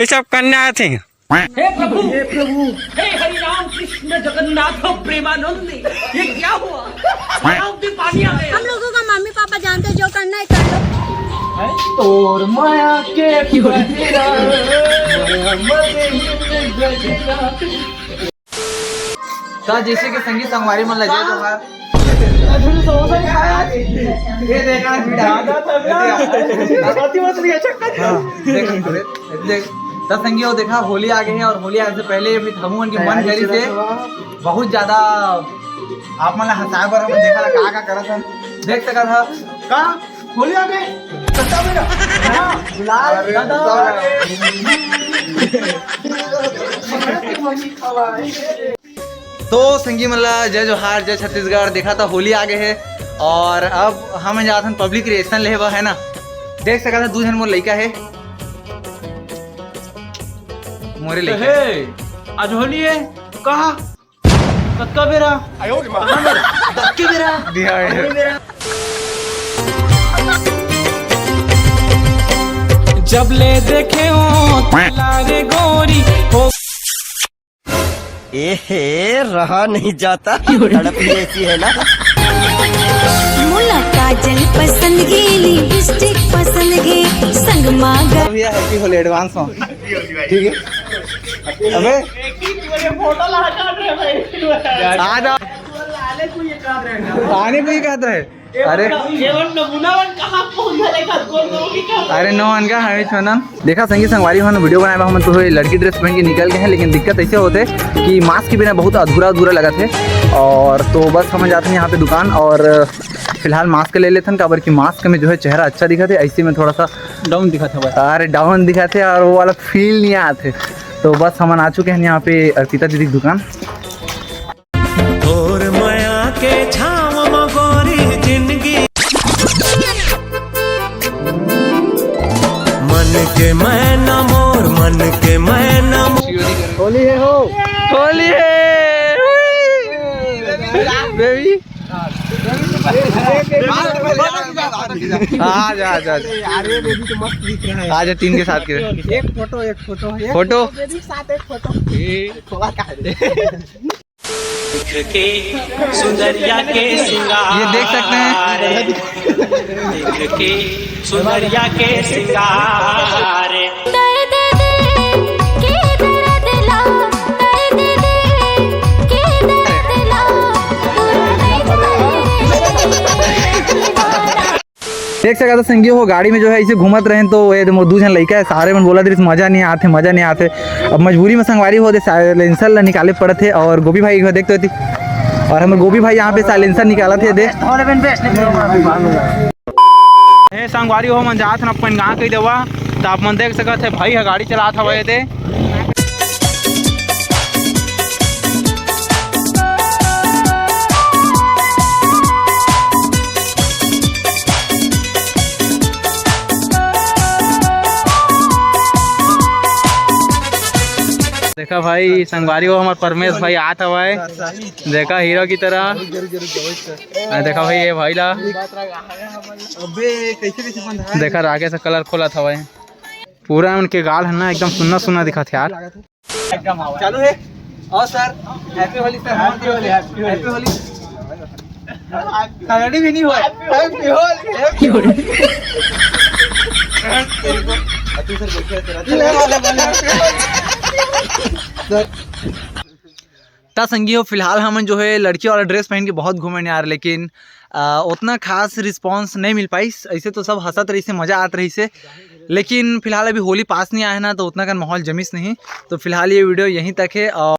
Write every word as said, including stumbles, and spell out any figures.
ये सब करने आए थे। हे प्रभु, हे प्रभु, हे हरि राम कृष्ण जगन्नाथ प्रेमानंद, ये क्या हुआ? यहाँ भी पानी आ गया। हम लोगों का मम्मी पापा जानते हैं, जो करना है कर लो। तोर माया के पहरा, माया मदे गजरा। त जइसे कि संगी संगवारी मन ल जय जोहार। अभी समोसा नहीं खाया आज। ये देखा, हाँ, देख, देख। त संगी हो, देखा, होली आ गए हे अउ होली आए से पहले अभी हमन के मन करी से बहुत ज्यादा आप मन ला हंसाए बर हमन देखा ला का का करत हन। देख सकत हव का होली आ गए, सत्ता मेरा। हाँ, गुलाल अरे, दादा। तो संगी मन ला जय जोहार, जय छत्तीसगढ़। देखा त होली आ गए हे अउ अब हम जात हन पब्लिक रिएक्शन लेहे बर, है ना। देख सकत हव दू झन मोर लइका हे, मोरे लइका। हे, आज होली हे, कहा? कतका बेरा? कतका बेरा? दिया है। जब ले देखे हो तेला रे गोरी हो। ए हे, रहा नहीं जाता, तड़प ही ऐसी है ना। मोला काजल पसंद गे, लिपस्टिक पसंद गे, संग मांगा। भैया, हैप्पी होली एडवांस में। ठीक है। अबे, एक ही तुझे फोटो लगा काट रहे भाई। आ जा। आने को ये काट रहे हैं। आने को ये काट रहे हैं। अरे, एवन नमूना वन कहाँ पहुँचा देखा, कौन लोग ही क्या अरे, नो मन का हवे छोनन। देखा संगी संगवारी, हमन वीडियो बनाए बर हमन तो ये लड़की ड्रेस पहन के निकल गए हैं, लेकिन दिक्कत ऐसे होते कि मास्क के बिना बहुत अधूरा अधूरा लगत हे। अउ तो बस हमन जात हन यहाँ पे दुकान अउ फिलहाल मास्क ले लेथन, काबर कि मास्क में जो है चेहरा अच्छा दिखत हे, ऐसे में थोड़ा सा डाउन दिखत हे भाई। अरे डाउन दिखत हे अउ वो वाला फील नहीं आत हे। तो बस हमन आ चुके हैं यहाँ पे अर्पिता दीदी की दुकान। तोर मया के छाँव म गोरी जिंदगी। मन के मैना मोर, मन के मैना मोर। होली है हो। होली है। बेबी। आ जा, आ जा, आ जा। अरे बेबी तो मस्त दिख रहा है। आ जा, टीम के साथ के। एक फोटो, एक फोटो, एक फोटो। बेबी के साथ एक फोटो। थोड़ा का है? देख के सुंदरिया के श्रृंगार। ये देख सकते हैं। देख के सुंदरिया के श्रृंगार। दे दे दे के दर्द ला, दे दे दे के दर्द ला, तू नहीं जाने रे। देख सकत हव संगी हो, गाड़ी में जो है ऐसे घूमत रहे तो ये दे मोर दू झन लइका है, सारे मन बोलत रहिस मजा नहीं आथे, मजा नहीं आथे। अब मजबूरी में संगवारी हो दे साइलेंसर ला निकाले पड़त हे। अउ गोभी भाई एक बार देख तो एती, अउ हमर गोभी भाई यहाँ पे साइलेंसर निकालत हे दे। हे संगवारी हो, हमन जात हन अपन गाँव कही देवा, त आप मन देख सकत हे भाई ह गाड़ी चलात हवय दे। देखा भाई, संगवारी हो, हमर परमेश भाई आत हवय। देखा, हीरो की तरह। आ, देखा भाई, ये भाई ला। अबे, कैसे, कैसे बंधा है? देखा, राकेश कलर खोलत हवय। पूरा उनके गाल है ना, एकदम सुन्ना सुन्ना दिखत हे यार। चालू है। और sir, happy Holi sir. Happy Holi, happy Holi. Happy Holi. Kharadi भी नहीं हुआ। Happy Holi, happy Holi. तेरे को, तू सर बैठे तेरा। त संगी हो, फिलहाल हमन जो है लड़की वाला ड्रेस पहन के बहुत घूमे यार, लेकिन, अ, उतना खास रिस्पॉन्स नहीं मिल पाइस। ऐसे तो सब हंसत रहिसे, मज़ा आत रहिसे, लेकिन फिलहाल अभी होली पास नहीं आया है ना, तो उतना कन माहौल जमिस नहीं। तो फिलहाल ये वीडियो यहीं तक है अउ